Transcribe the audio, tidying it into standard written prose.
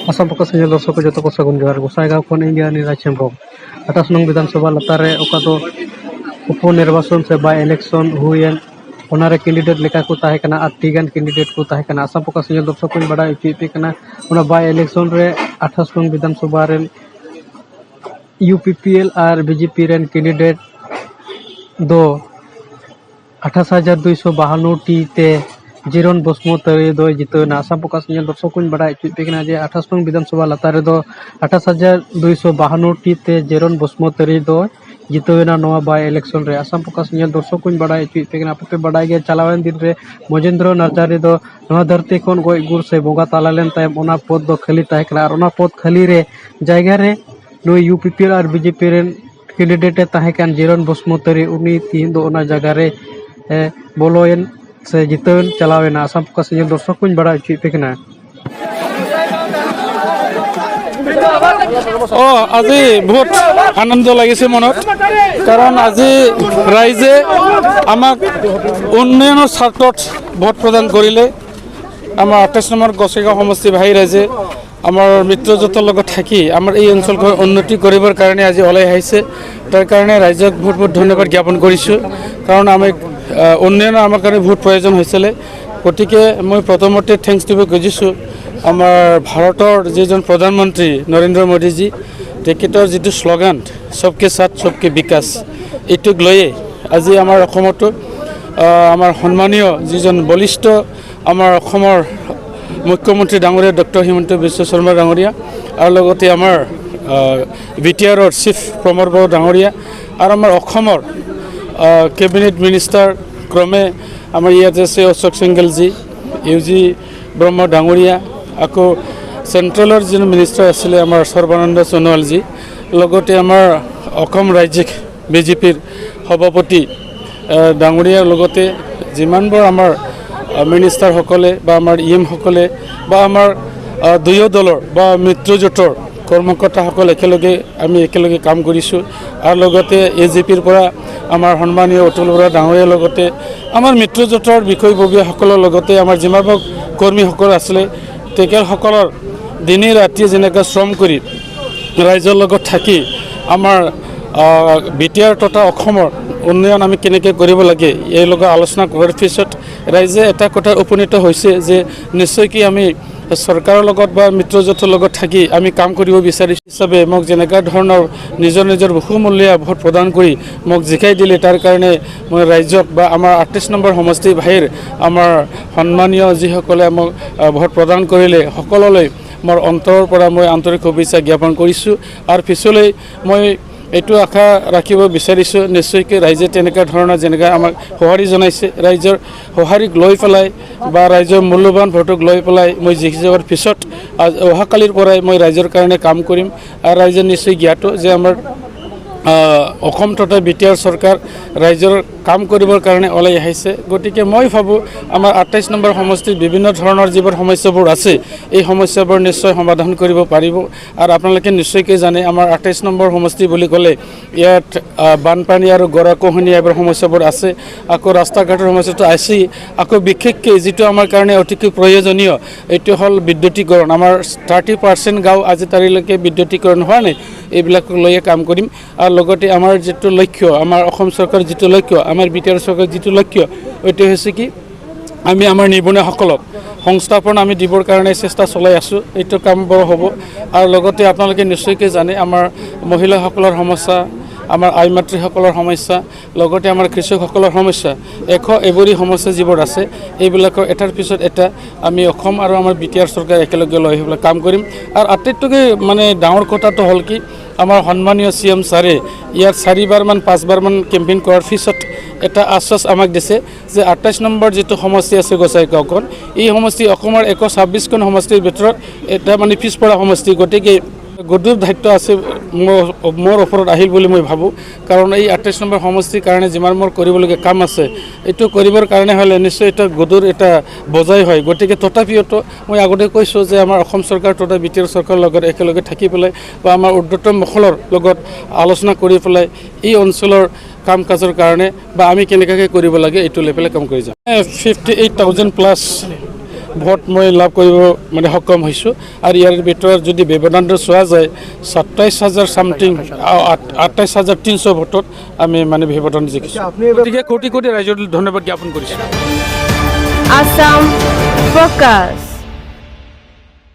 ᱟᱥᱟᱢ ᱯᱚᱠᱟ ᱥᱮᱸᱜᱮᱞ ᱫᱚᱨᱥᱚᱠ ᱠᱚ ᱡᱚᱛᱚ ᱠᱚ ᱥᱟᱹᱜᱩᱱ ᱡᱚᱦᱟᱨ। ᱜᱚᱸᱥᱟᱭᱜᱟᱸᱣ ᱠᱷᱚᱱ ᱤᱧ ᱜᱮ ᱱᱤᱨᱟᱡᱽ ᱦᱮᱢᱵᱨᱚᱢ। 28 ᱱᱚᱝ ᱵᱤᱫᱷᱟᱱᱥᱚᱵᱷᱟ ᱞᱟᱛᱟᱨ ᱨᱮ ᱚᱠᱟ ᱫᱚ ᱩᱯᱚ ᱱᱤᱨᱵᱟᱪᱚᱱ ᱥᱮ ᱵᱟᱭ ᱤᱞᱮᱠᱥᱚᱱ ᱦᱩᱭᱮᱱ, ᱚᱱᱟᱨᱮ ᱠᱮᱱᱰᱤᱰᱮᱴ ᱞᱮᱠᱟ ᱠᱚ ᱛᱟᱦᱮᱸ ᱠᱟᱱᱟ 8ᱴᱤ ᱜᱟᱱ ᱠᱮᱱᱰᱤᱰᱮᱴ ᱠᱚ ᱛᱟᱦᱮᱸ ᱠᱟᱱᱟ। ᱟᱥᱟᱢ ᱯᱚᱠᱟ ᱥᱮᱸᱜᱮᱞ ᱫᱚᱨᱥᱚᱠ ᱠᱚᱧ ᱵᱟᱰᱟᱭ ᱦᱚᱪᱚᱭᱮᱫ ᱯᱮ ᱠᱟᱱᱟ, ᱚᱱᱟ ᱵᱟᱭ ᱤᱞᱮᱠᱥᱚᱱ ᱨᱮ 28 ᱱᱚᱝ ᱵᱤᱫᱷᱟᱱᱥᱚᱵᱷᱟ ᱨᱮᱱ ᱤᱭᱩ ᱯᱤ ᱯᱤ ᱮᱞ ᱟᱨ ᱵᱤᱡᱮᱯᱤ ᱨᱮᱱ ᱠᱮᱱᱰᱤᱰᱮᱴ ᱫᱚ 28,252ᱴᱤ ᱛᱮ ᱡᱤᱨᱚᱱ ᱵᱚᱥᱢᱚᱛᱟᱨᱤ ᱫᱚᱭ ᱡᱤᱛᱟᱹᱣᱮᱱᱟ। ᱟᱥᱟᱢ ᱯᱚᱠᱟ ᱥᱮᱸᱜᱮᱞ ᱫᱚᱨᱥᱚᱠ ᱠᱚᱧ ᱵᱟᱰᱟᱭ ᱦᱚᱪᱚᱭᱮᱫ ᱯᱮ ᱠᱟᱱᱟ ᱡᱮ 28 ᱱᱚᱝ ᱵᱤᱫᱷᱟᱱᱥᱚᱵᱷᱟ ᱞᱟᱛᱟᱨ ᱨᱮᱫᱚ 28,252ᱴᱤ ᱛᱮ ᱡᱮᱨᱚᱱ ᱵᱚᱥᱢᱚᱛᱟᱨᱤ ᱫᱚᱭ ᱡᱤᱛᱟᱹᱣᱮᱱᱟ ᱱᱚᱣᱟ ᱵᱟᱭ ᱤᱞᱮᱠᱥᱚᱱ ᱨᱮ। ᱟᱥᱟᱢ ᱯᱚᱠᱟ ᱥᱮᱸᱜᱮᱞ ᱫᱚᱨᱥᱚᱠ ᱠᱚᱧ ᱵᱟᱰᱟᱭ ᱦᱚᱪᱚᱭᱮᱫ ᱯᱮ ᱠᱟᱱᱟ, ᱟᱯᱮ ᱯᱮ ᱵᱟᱰᱟᱭ ᱜᱮᱭᱟ ᱪᱟᱞᱟᱣᱮᱱ ᱫᱤᱱ ᱨᱮ ᱢᱚᱡᱮᱱᱫᱨᱚ ᱱᱟᱨᱡᱟᱨᱤ ᱫᱚ ᱱᱚᱣᱟ ᱫᱷᱟᱹᱨᱛᱤ ᱠᱷᱚᱱ ᱜᱚᱡ ᱜᱩᱨ ᱥᱮ ᱵᱚᱸᱜᱟ ᱛᱟᱞᱟ ᱞᱮᱱ ᱛᱟᱭᱚᱢ ᱚᱱᱟ ᱯᱚᱫ ᱫᱚ ᱠᱷᱟᱹᱞᱤ ᱛᱟᱦᱮᱸ ᱠᱟᱱᱟ, ᱟᱨ ᱚᱱᱟ ᱯᱚᱫ ᱠᱷᱟᱹᱞᱤ ᱨᱮ ᱡᱟᱭᱜᱟ ᱨᱮ ᱱᱩᱭ ᱤᱭᱩ ᱯᱤ ᱯᱤ ᱮᱞ ᱟᱨ ᱵᱤᱡᱮᱯᱤ ᱨᱮᱱ ᱠᱮᱱᱰᱤᱰᱮᱴ ᱮ ᱛᱟᱦᱮᱸ ᱠᱟᱱ ᱡᱤᱨᱚᱱ ᱵᱚᱥᱢᱚᱛᱟᱨᱤ, ᱩᱱᱤ ᱛᱤᱦᱤᱧ ᱫᱚ ᱚᱱᱟ ᱡᱟᱭᱜᱟ ᱨᱮ ᱵᱚᱞᱚᱭᱮᱱ ᱥᱮ ᱡᱤᱛᱟᱹᱣᱮᱱ ᱪᱟᱞᱟᱣᱮᱱᱟ। ᱟᱥᱟᱢ ᱯᱚᱠᱟ ᱥᱮᱸᱜᱮᱞ ᱫᱚᱨᱥᱚᱠ ᱠᱚᱧ ᱵᱟᱲᱟᱭ ᱦᱚᱪᱚᱭᱮᱫ ᱯᱮ ᱠᱟᱱᱟ। আজি বহুত আনন্দ লাগিছে মনত, কাৰণ আজি ৰাইজে আমাক উন্নয়নৰ স্বাৰ্থত ভোট প্ৰদান কৰিলে। আমাৰ 28 নম্বৰ গোসাইগাঁও সমষ্টি ভাই ৰাইজে আমাৰ মিত্ৰজোঁটৰ লগত থাকি আমাৰ এই অঞ্চলখন উন্নতি কৰিবৰ কাৰণে আজি ওলাই আহিছে। তাৰ কাৰণে ৰাইজক বহুত বহুত ধন্যবাদ জ্ঞাপন কৰিছোঁ, কাৰণ আমি উন্নয়নৰ আমাৰ কাৰণে বহুত প্ৰয়োজন হৈছিলে। গতিকে মই প্ৰথমতে thanks দিব খুজিছোঁ আমাৰ ভাৰতৰ যিজন প্ৰধানমন্ত্ৰী নৰেন্দ্ৰ মোদীজী, তেখেতৰ যিটো শ্লোগান "সবকে সাথ সবকে বিকাশ", এইটোক লৈয়ে আজি আমাৰ অসমতো আমাৰ সন্মানীয় যিজন বলিষ্ঠ আমাৰ অসমৰ মুখ্যমন্ত্ৰী ডাঙৰীয়া ডক্টৰ হিমন্ত বিশ্ব শৰ্মা ডাঙৰীয়া, আৰু লগতে আমাৰ বি টি আৰৰ চিফ প্ৰমোদ বড়ো ডাঙৰীয়া, আৰু আমাৰ অসমৰ কেবিনেট মিনিষ্টাৰ ক্ৰমে আমাৰ ইয়াত আছে অশোক সিংঘলজী, ইউ জি ব্ৰহ্ম ডাঙৰীয়া, আকৌ চেণ্ট্ৰেলৰ যিজন মিনিষ্টাৰ আছিলে আমাৰ সৰ্বানন্দ সোণোৱালজী, লগতে আমাৰ অসম ৰাজ্যিক বিজেপিৰ সভাপতি ডাঙৰীয়াৰ লগতে যিমানবোৰ আমাৰ মিনিষ্টাৰসকলে বা আমাৰ ই এমসকলে বা আমাৰ দুয়ো দলৰ বা মিত্ৰজোঁটৰ কৰ্মকৰ্তাসকল একেলগে আমি একেলগে কাম কৰিছোঁ। আৰু লগতে এ জি পিৰ পৰা আমাৰ সন্মানীয় অতুল বৰা ডাঙৰীয়াৰ লগতে আমাৰ মিত্ৰজোঁটৰ বিষয়ববীয়াসকলৰ লগতে আমাৰ যিমানবোৰ কৰ্মীসকল আছিলে, তেখেতসকলৰ দিনে ৰাতিয়ে যেনেকৈ শ্ৰম কৰি ৰাইজৰ লগত থাকি আমাৰ বি টি আৰ তথা অসমৰ উন্নয়ন আমি কেনেকৈ কৰিব লাগে, এই লগত আলোচনা কৰাৰ পিছত ৰাইজে এটা কথাত উপনীত হৈছে যে নিশ্চয়কৈ আমি চৰকাৰৰ লগত বা মিত্ৰজোঁটৰ লগত থাকি আমি কাম কৰিব বিচাৰিছোঁ। হিচাপে মোক যেনেকুৱা ধৰণৰ নিজৰ নিজৰ বহুমূলীয়া ভোট প্ৰদান কৰি মোক জিকাই দিলে, তাৰ কাৰণে মই ৰাইজক বা আমাৰ 38 নম্বৰ সমষ্টিৰ বাহিৰ আমাৰ সন্মানীয় যিসকলে মোক ভোট প্ৰদান কৰিলে, সকলোলৈ মোৰ অন্তৰৰ পৰা মই আন্তৰিক শুভেচ্ছা জ্ঞাপন কৰিছোঁ। আৰু পিছলৈ মই এইটো আশা ৰাখিব বিচাৰিছোঁ, নিশ্চয়কৈ ৰাইজে তেনেকুৱা ধৰণৰ যেনেকৈ আমাক সঁহাৰি জনাইছে, ৰাইজৰ সঁহাৰিক লৈ পেলাই বা ৰাইজৰ মূল্যৱান ভোটক লৈ পেলাই মই জিকি যোৱাৰ পিছত অহাকালিৰ পৰাই মই ৰাইজৰ কাৰণে কাম কৰিম। আৰু ৰাইজে নিশ্চয় জ্ঞাত যে আমাৰ অসম তথা বি টি আৰ চৰকাৰ ৰাইজৰ কাম কৰিবৰ কাৰণে ওলাই আহিছে। গতিকে মই ভাবোঁ আমাৰ 28 নম্বৰ সমষ্টিত বিভিন্ন ধৰণৰ যিবোৰ সমস্যাবোৰ আছে, এই সমস্যাবোৰ নিশ্চয় সমাধান কৰিব পাৰিব। আৰু আপোনালোকে নিশ্চয়কৈ জানে, আমাৰ 28 নম্বৰ সমষ্টি বুলি ক'লে ইয়াত বানপানী আৰু গৰাখহনীয়া এইবোৰ সমস্যাবোৰ আছে, আকৌ ৰাস্তা ঘাটৰ সমস্যাটো আছেই, আকৌ বিশেষকৈ যিটো আমাৰ কাৰণে অতিকৈ প্ৰয়োজনীয়, এইটো হ'ল বিদ্যুতীকৰণ। আমাৰ 30% গাঁও আজি তাৰিখলৈকে বিদ্যুতীকৰণ হোৱা নাই। এইবিলাকক লৈয়ে কাম কৰিম। আৰু লগতে আমাৰ যিটো লক্ষ্য, আমাৰ অসম চৰকাৰৰ যিটো লক্ষ্য, আমাৰ বি টি আৰ চৰকাৰৰ যিটো লক্ষ্য, এইটো হৈছে কি আমি আমাৰ নিবনুৱাসকলক সংস্থাপন আমি দিবৰ কাৰণে চেষ্টা চলাই আছোঁ। এইটো কাম বৰ হ'ব। আৰু লগতে আপোনালোকে নিশ্চয়কৈ জানে, আমাৰ মহিলাসকলৰ সমস্যা, আমাৰ আই মাতৃসকলৰ সমস্যা, লগতে আমাৰ কৃষকসকলৰ সমস্যা, এশ এবৰি সমস্যা যিবোৰ আছে, এইবিলাকৰ এটাৰ পিছত এটা আমি অসম আৰু আমাৰ বি টি আৰ চৰকাৰ একেলগে লৈ সেইবিলাক কাম কৰিম। আৰু আটাইতকৈ মানে ডাঙৰ কথাটো হ'ল কি, আমাৰ সন্মানীয় চি এম ছাৰে ইয়াত চাৰিবাৰমান পাঁচবাৰমান কেম্পেইন কৰাৰ পিছত এটা আশ্বাস আমাক দিছে যে 28 নম্বৰ যিটো সমষ্টি আছে গোসাইগাঁওখন, এই সমষ্টি অসমৰ 126খন সমষ্টিৰ ভিতৰত এটা মানে পিছপৰা সমষ্টি। গতিকে গধুৰ দায়িত্ব আছে মোৰ ওপৰত আহিল বুলি মই ভাবোঁ, কাৰণ এই 28 নম্বৰ সমষ্টিৰ কাৰণে যিমান মোৰ কৰিবলগীয়া কাম আছে, এইটো কৰিবৰ কাৰণে হ'লে নিশ্চয় এটা গধুৰ এটা বজাই হয়। গতিকে তথাপিওতো মই আগতে কৈছোঁ যে আমাৰ অসম চৰকাৰ তথা বি টি আৰ চৰকাৰৰ লগত একেলগে থাকি পেলাই বা আমাৰ ঊৰ্ধতম মহলৰ লগত আলোচনা কৰি পেলাই এই অঞ্চলৰ কাম কাজৰ কাৰণে বা আমি কেনেকুৱাকৈ কৰিব লাগে, এইটো লৈ পেলাই কাম কৰি যাম। 58,000 প্লাছ। ভোট মই লাভ কৰিব মানে সক্ষম হৈছোঁ। আৰু ইয়াৰ ভিতৰত যদি ব্যৱধানটো চোৱা যায়, 27 হাজাৰ চামথিং, 28,300 ভোটত আমি মানে ব্যৱধান জিকিছোঁ। গতিকে কোটি কোটি ৰাইজলৈ ধন্যবাদ জ্ঞাপন কৰিছোঁ। Assam Focus.